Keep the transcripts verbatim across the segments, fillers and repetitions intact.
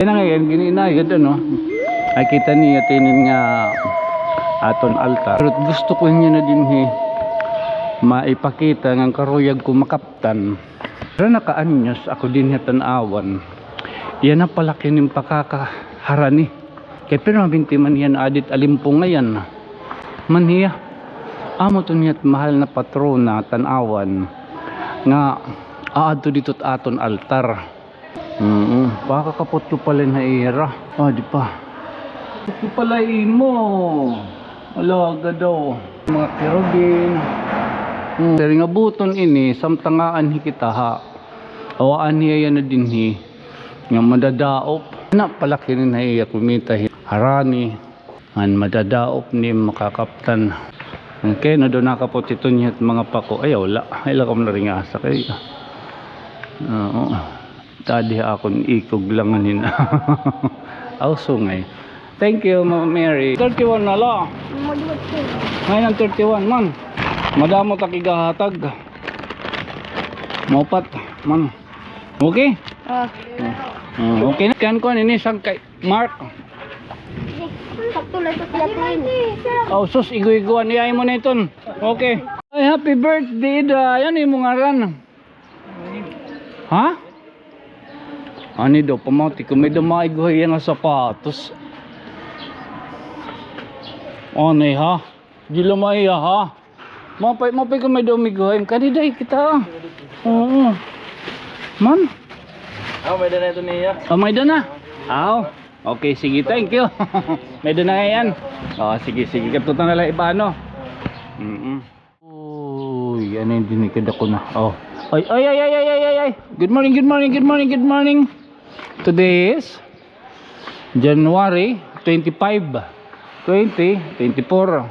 Yana ngay-an, gininayad, ano? Ay, kita niya, tinin nga aton altar. Pero gusto ko niya na dinhi maipakita nga karuyag ko makaptan. Pero nakaanyos ako dinhi tan-awan. Yana pala kinin pakakaharani. Kay pero mabinti man yan, adit alimpong ngay-an. Man hiya. Amo to niya't mahal na patrona tan-awan nga aadto dito't aton altar. Mm, pakakapot ko pala na ira. Ah, di pa. Kapot ko pala imo. Alaga daw. Mga kerubin. Mm, diri nga buton ini, samtangaan hi kita ha. Awaan hiya yana dinhi. Nga madadaop. Na pala kinin ha iya kumita hi harani. Ngan madadaop ni makakaptan. Okay, na daw nakapot ito niya't mga pako. Ayaw la. Ay, la kam naringasa kay. Oo. Tadi akon ikog langan hin. Aw, sungay. Thank you, Ma'am Mary. Thirty-one na la. Ngayon ang thirty-one man. Madamo ta kigahatag. Mopat man. Okay? Ah. Mm, okay na. Kan ko ini sangkay. Mark. Sakto lang ito sila, Tin. Oh, sus, igo-igoan niya mo na iton. Okay. Ay, happy birthday, Day. Ano imo ngaran? Ha? Ani daw, pamati ko, may damay guhay nga sapatos. Ani, ha? Di lamay, ha? Mapay, mapay ko may daw miguhay. Kani day kita. Oo. Man? Ah, may dana ito niya. Ah, may dana? Aw. Okay, sige, thank you. May dana ngay-an. Oh, sige, sige. Katutan na lang iba, no? Mm-mm. Uy, ano yung dinikid ako na? Oh. Ay, ay, ay, ay, ay, ay, ay, ay. Good morning, good morning, good morning, good morning. Today is January twenty-five, twenty twenty-four.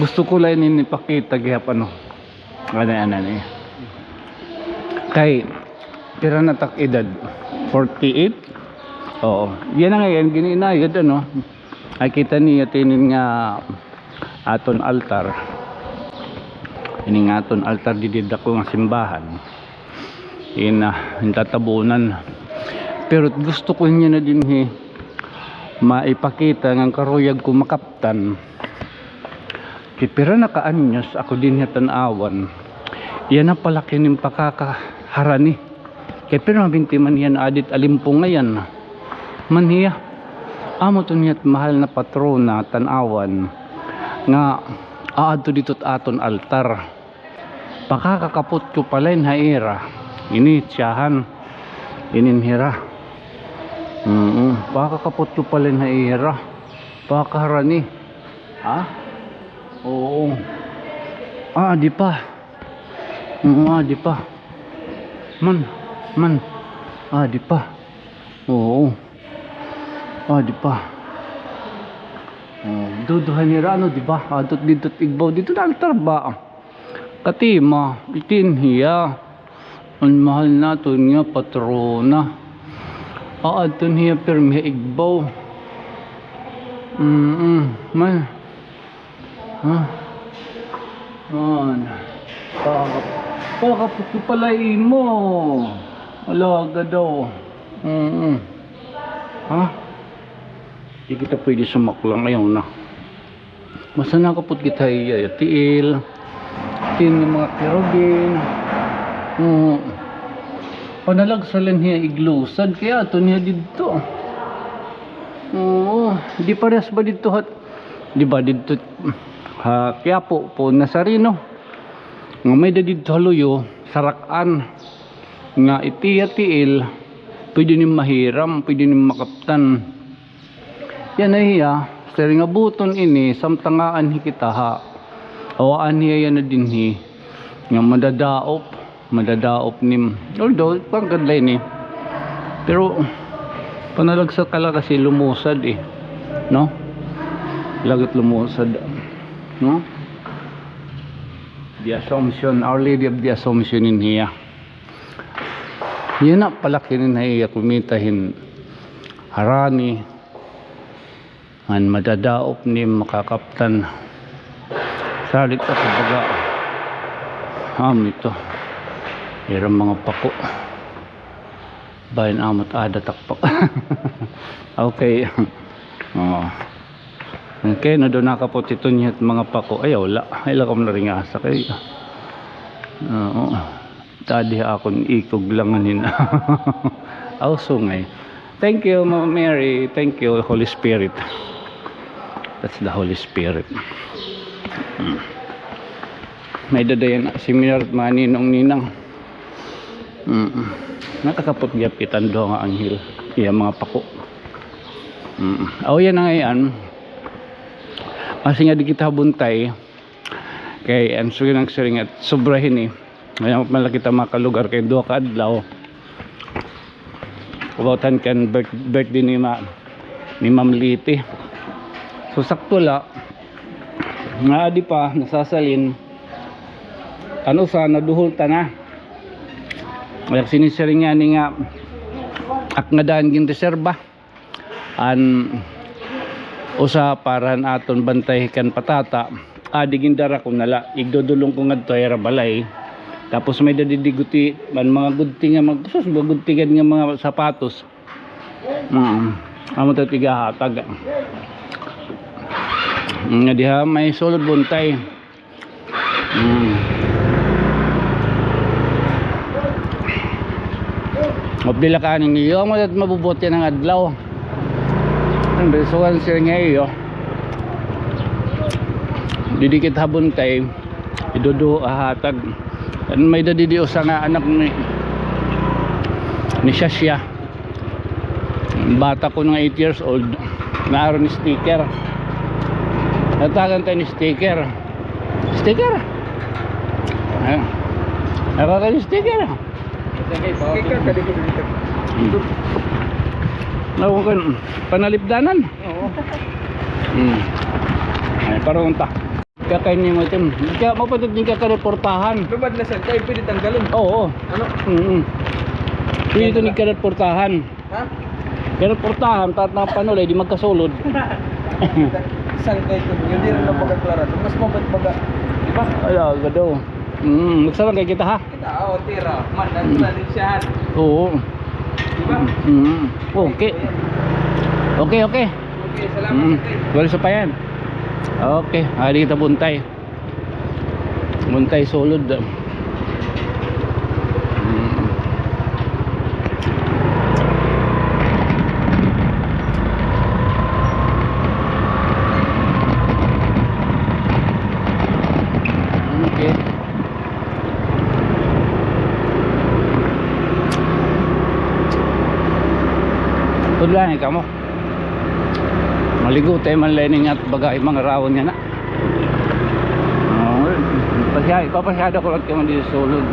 Gusto ko lang ini ipakita gihap, ano. Ano, ano, ano. Kay, pira na tak edad? Forty-eight? Oo. Yana ngay-an, gininayad, ano. Ay, kita niya, tinin nga aton altar. Ini nga aton altar didi dako nga simbahan. Ina, ah, tatabunan. Pero gusto ko niya na dinhi maipakita nga karuyag ko makaptan. Kay pira na ka anyos ako dinhi tan-awan. Yana pala kinin pakakaharani. Kay pero mabinti man yan, adit alimpong ngay-an. Man hiya. Amo to niya't mahal na patrona tan-awan nga aadto dito't aton altar. Pakakakapot ko pala in ha ira. Ini tiyahan. Inin hira. Mm, pakakapot ko pala in ha ira. Pakaharani. Ha? Oo. Ah, di pa. Oo, ah, di pa. Man, man. Ah, di pa. Oo. Ah, di pa. Oh, duduhan nira, ano, di ba? Adto didto igbaw, didto na altar ba? Katima, itin hiya. An mahal naton nga patrona. Aadton hiya pirmi ha igbaw. Mm-mm. Man. Ha? Man. Pakakap-, pakakapot ko pala imo. Alaga daw. Mm-mm. Ha? Di kita pwede sumaklang, ayaw na. Basta nakapot kita hiya, tiil. Tin nga mga kerubin. Oo. Panalagsa la hiya iglusad, kay aton hiya didto. Oo, di parehas ba didto ha, di ba didto ha Quiapo po Nazareno? Nga may-ada didto ha luyo, sarak-an. Nga it iya tiil, pwede nim mahiram, pwede nim makaptan. Yana hiya, sir, nga buton ini, samtangaan hi kita ha. Awaan hiya yana dinhi. Nga madadaop, madadaop nim. Although, pagkadlay ni. Pero, panalagsa ka la kasi lumusad eh. No? Lagat lumusad. No? The Assumption, Our Lady of the Assumption in hiya. Yana pala kinin ha iya kumita hin harani. Ngan madadaop ni makakaptan. Salit ako baga. Ham ito. Ira mga pako. Bahin amot ada takpak. Okay. Oh. Okay, na daw nakapot ito niya at mga pako. Ay, wala. Ay, lakam na rin asa kay. Oo. Tadi akon ikog lang nina. Aw, sungay. Thank you, Mama Mary. Thank you, Holy Spirit. That's the Holy Spirit. Mm. May dadayan na seminar at mga ninong-ninang. Mm. Nakakapot gyapon it duha nga anghel. Iya mga pako. Mm. Aw, yana ngay-an. Asi nga di kita buntay. Kay an sugi nagsiring nga sobra hini. Ngayon man la kita makalugar kay duha ka adlaw. About han kan birth-, birthday ni ma-, ni Ma'am Liti. So, sakto la. Nga adi pa, nasasalin. Ano sa, naduhol ta na. Kay sinisiring niya ni nga, ak nga daan ginreserba. An usa para han aton bantay kan patata, adi gindara ko na la, igdudulong ko ngadto ha ira balay. Tapos may-ada didi guti, an mga gudti nga mag-, sus, mga gudti gad nga mga sapatos. Mm. Amo ta tigahatag. Nga diha may sulod buntay. Hmm. Mabdi la ka ani niyo, amo dat mabubuot yana nga adlaw. An besugan siya nga iyo. Didi kita ha buntay, iduduha hatag. An may-ada didi usa nga anak ni, ni Shasha. Bata ko nga eight years old, naa ron sticker. Natagan tayo ni sticker. Sticker? Ayan. Natagan ni sticker. Sticker ka dito, dito. Hmm. Ako kan panalipdanan. Oo. Hmm. Ay, parang unta. Kakay nimo itim. Di ka, mapatid din ka kareportahan. Lubad na siya, kaya pwede tanggalon. Oo. Ano? Mm. Pwede ito ni kareportahan. Ha? Kareportahan, tat na panulay, di magkasulod. Sangkay ko, yun, di rin na pagkaklarado. Mas mabat baga, di ba? Ala, gado. Mm, magsarangkay kita, ha? Kita, oh, tira. Man, ang tradisyahan. Oo. Di ba? Mm. Okay. Okay, okay. Okay, salamat, mm, sir. Wala sa pa yan. Okay, adi kita buntay. Buntay sulod. Mm. Okay. Tudlani kamo. Maligo tayo man la ini nga baga mga rawon nga na. Oh, pasya-, papasyada ko lang kamo dito sulod.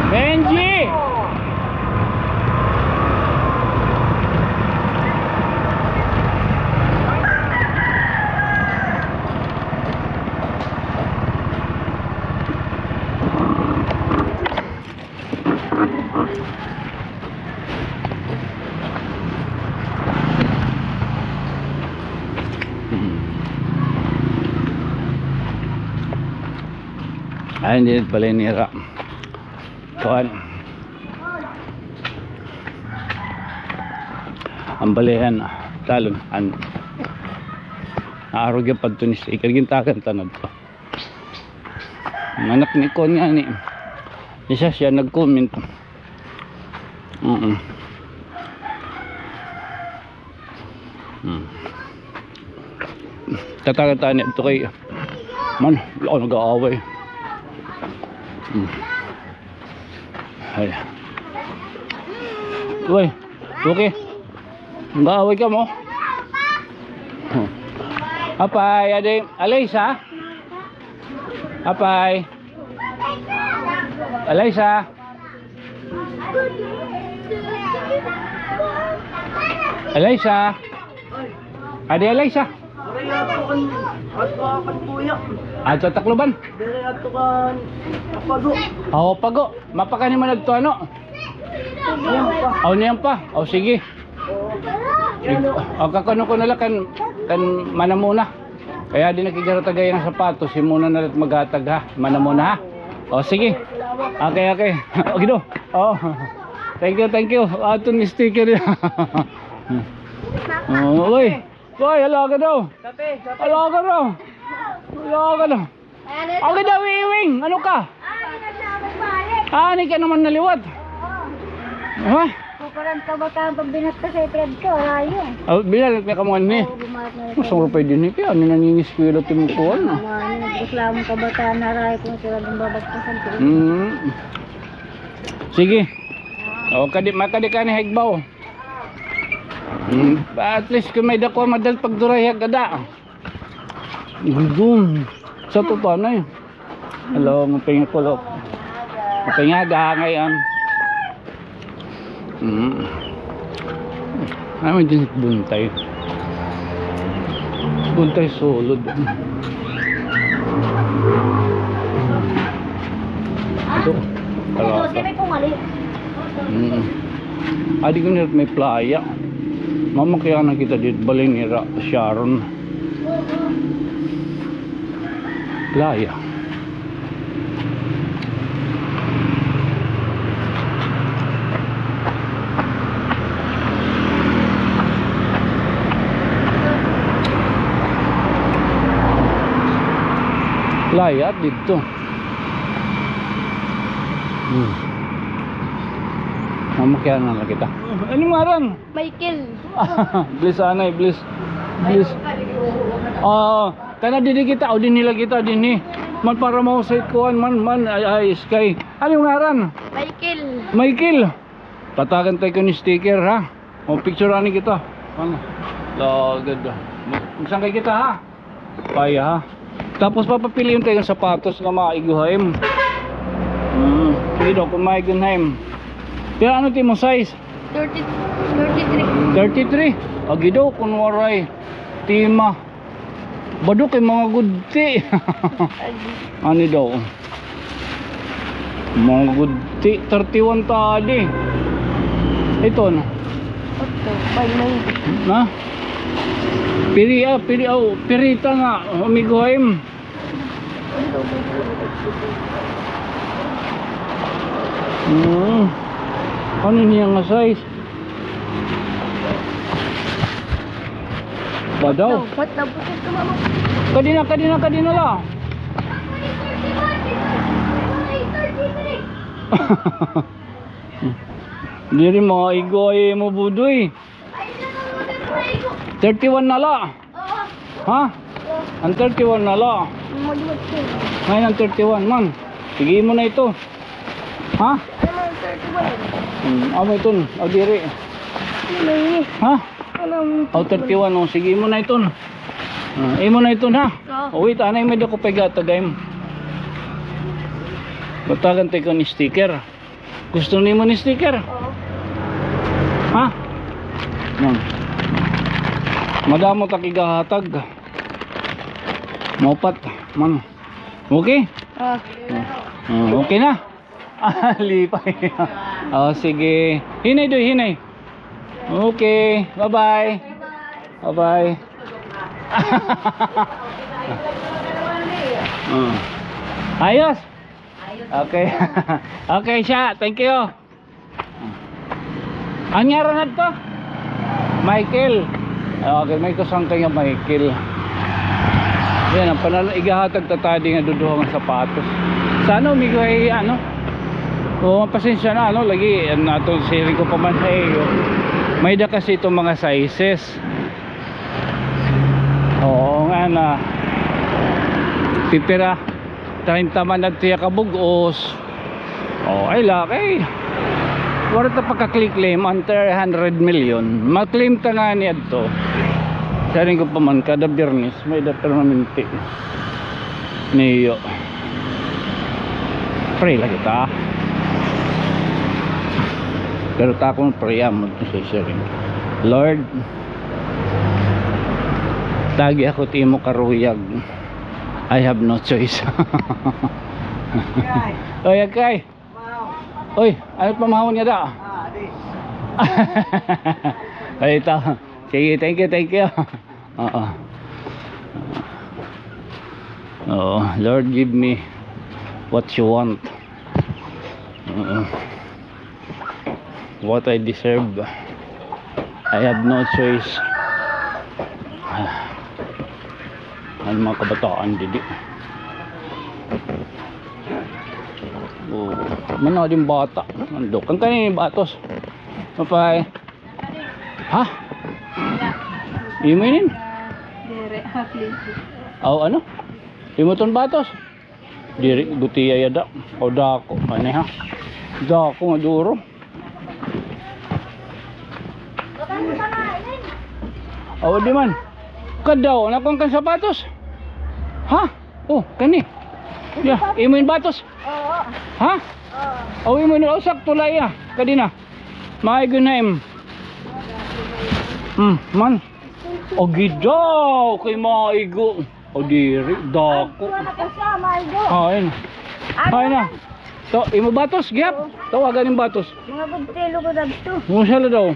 Benji! Ay, hindi pala nira. Kuan. An balihan, talon, an, naarog yung pagtunis, ikargintakan tanod ko. An anak ni kuan nga ni, ni Sasha nag-comment. Mm. Hmm. Tatagan ta ni adto kay man, wala ko nag-aaway. Hmm. Ay. Uy, okay. Nag-aaway kamo? Apay, adi, Alaysa? Apay. Alaysa? Alaysa? Adi, Alaysa? Adto Tacloban? Diri adto kan Pago. Oh, Pago. Mapakani man adto, ano? Niyan pa. Oh, niyan pa. Oh, sige. Ig-, oh, kakano ko na la kan, kan manamuna. Kay adi na kay garo tagay nga sapatos, himo na na la maghatag, ha. Manamuna, ha. O, sige. Okay, okay. Okay, do. O. Thank you, thank you. Aton sticker. O, uy. Uy, alaga daw. Alaga daw. Alaga daw. Okay daw, Iwing. Ano ka? Ah, hindi ka naman naliwat. Ha? Kukuran ka ba ka pag binat ka sa itlad ko, arayo? O, binalat nga ka mo ni. Oo, bumalat na rin. Mas rupay din ni kaya, ano nangingiskwela ti mo kuwan, no? Ano, gusto lang kabataan na arayo kung sila ng babagkasan ko. Mm. Sige. O, kadi, makadi ka ni Higbaw. Mm. At least kung may dako, madal pagduray hagada. Gugong. Sa tutuan na eh. Hello, mapinga kulop. Mapinga ga ngayon. Mm. Ay, may din buntay. Buntay sulod. Ito. Ito, sino pong mali? Mm. Adi ko nila may playa. Mamakyanan kita dito, balay nira Sharon. Playa. Playa dito. Hmm. Mamakyanan na kita. Ano ngaran? Michael. Bless, anay, bless. Bless. Ah, kana didi kita, o dinhi la kita, dinhi. Man para mahusay kuan, man, man, ay, ay, sky. Ano ngaran? Michael. Michael. Patagan tayo ko ni sticker, ha? O, picture ani kita. Ano? Lagad, ah. Magsangkay kita, ha? Paya, ha? Tapos papapilion tayo ng sapatos nga maigo ha im. Hmm, sige daw, kung maigo ha im. Pero ano ti mo size? Thirty, thirty-three. Thirty-three? Agi daw, kung waray. Tima. Badok kay mga gudti. Agi. Ano daw? Mga gudti, thirty-one ta adi. Ito na. Ito, five ninety. Na? Piri, ah, piri, oh, pirita nga, amigo Haim. Hmm. Ano niya nga size? Ba daw? What the, what the, mama? Kadina, kadina, kadina la. Diri mga igo ay mo, Budoy. Thirty-one na la. Ha? An thirty-one na la. Ngayon an thirty-one man. Sige mo na ito. Ha? Ano, thirty-one? Hmm, amo iton. O, diri. Ano yun? Ha? Ano? O, thirty-one. O, sige mo na iton. Ah, imo na iton, ha? O. O, wait, anay, may dako pa igatagay mo. Batagan tayo ko ni sticker. Gusto nimo ni sticker? Oo. Ha? Man. Madamo ta kigahatag. Maupat man. Okay? Ah. Ah, okay na? Ah, lipay. O, sige. Hinay, Doy, hinay. Okay. Bye-bye. Bye-bye. Ah. Ayos. Okay. Okay siya. Thank you. An ngaran adto? Michael. Okay, may kusang kay nga Michael. Yan, an panal-, igahatag ta tadi nga duduha nga sapatos. Sa ano, amigo, ay ano? O, pasensya na, ano, lagi, an aton siring ko pa man sa iyo. May-ada kasi iton mga sizes. Oo nga na. Pipira. Treinta man adto iya kabug-os. O, ay, laki. Waray ta pagka-claim an three hundred million. Ma-claim ta ngani adto. Siring ko pa man, kada Biyernes, may-ada permanente. Niyo. Pray la kita. Pero ta akon pray, amo adto siring. Lord, tagi ako it imo karuyag. I have no choice. Oy, Akay. Oy, ano pamahawon nga da? Ay, ito. Sige, thank you, thank you. Oo. Oo, Lord, give me What you want? Mm. What I deserve. I have no choice. An mga kabataan didi. Oh, mana din bata. Ando kan kanini batos. Mapay. Ha? Imo inin? Dire, ha, please. Aw, ano? Imo ton batos? Diri, gutiay ada. O, dako man, eh, ha? Dako nga duro. Aw, di man. Kadaw, nakuan kan sapatos? Ha? Oh, kani. Ya, imo in batos? Oo. Ha? Oo. Aw, imo in, oh, sakto la iya. Kadi na. Maigo na im. Hmm, man. O, gidaw kay maigo. O, diri, dako. Ay, wala ka siya, maigo. Ah, ayun. Ano Ayun na. Yan? To, imo batos, gihap. Oo. Tawagan ning batos. Mga good fellow ko dagto. Mo siya daw.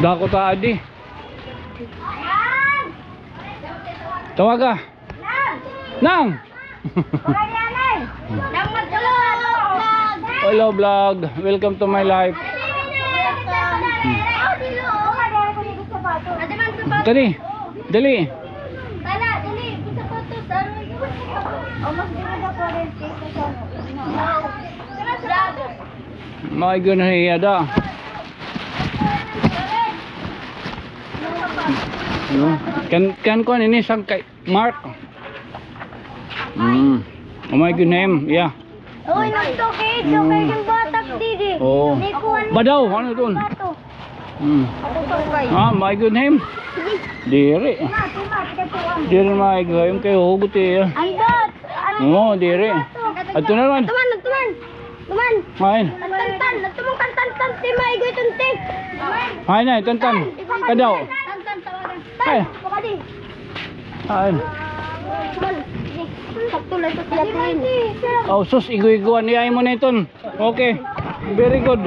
Dako ta adi. Tawaga. Nang! Hello, vlog. Welcome to my life. Kani, dali. Maigo na hiya da. Ano? Kan, kan ko ini sangkay. Mark. Mm. Oh my good name. Yeah. Uy, nagtukid, tukid yung batak, didi. Oo. May kuwan. Badaw, ano dun? Bato. Mm. Ah, my good name. Diri. Diri my good name kay hugot eh. Ang dot. Oo, diri. Ato na naman. Tuman, tuman. Tuman. Ay. Tantan, tantan, tuman kan tantan, ti maigo iton ti. Ay na, tantan. Kadaw. Tantan, tawagan. Ay. Baka di. Ay. Sakto lang ito sila, Tin. Oh, sus, igo-igoan. Iyay mo na iton. Okay. Very good.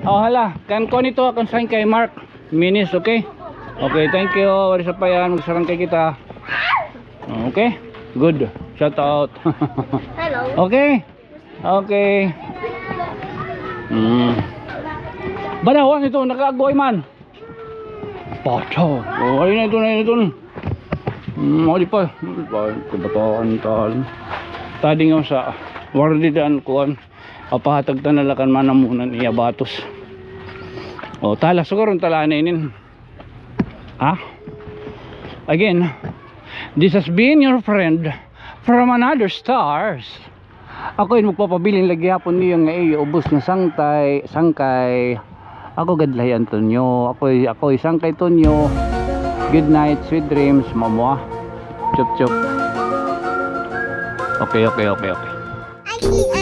Oh, hala. Kan ko nito, kan sign kay Mark Minis, okay? Okay, thank you. Wari sa payan, magsarangkay kita. Okay? Good. Shout out. Hello. Okay? Okay. Mm. Badawan ito, nag-aagoy man. Pataw. Oh, ayun na ito, na ito. Mm, oh, di pa. Di pa, kabataan, tal. Tadi nga sa wardi daan kuan. Apahatag ta na la kan manamunan iya batos. Oh, tala, siguro tala na inin. Ha? Again, this has been your friend from another stars. Ako in magpapabilin la gihapon niyo nga iyo ubos nga sangtay, sangkay. Ako gad la hi Antonio. Ako, ako hi Sangkay Tonyo. Good night, sweet dreams, mamo, ah. Chup, chup. Okay, okay, okay, okay.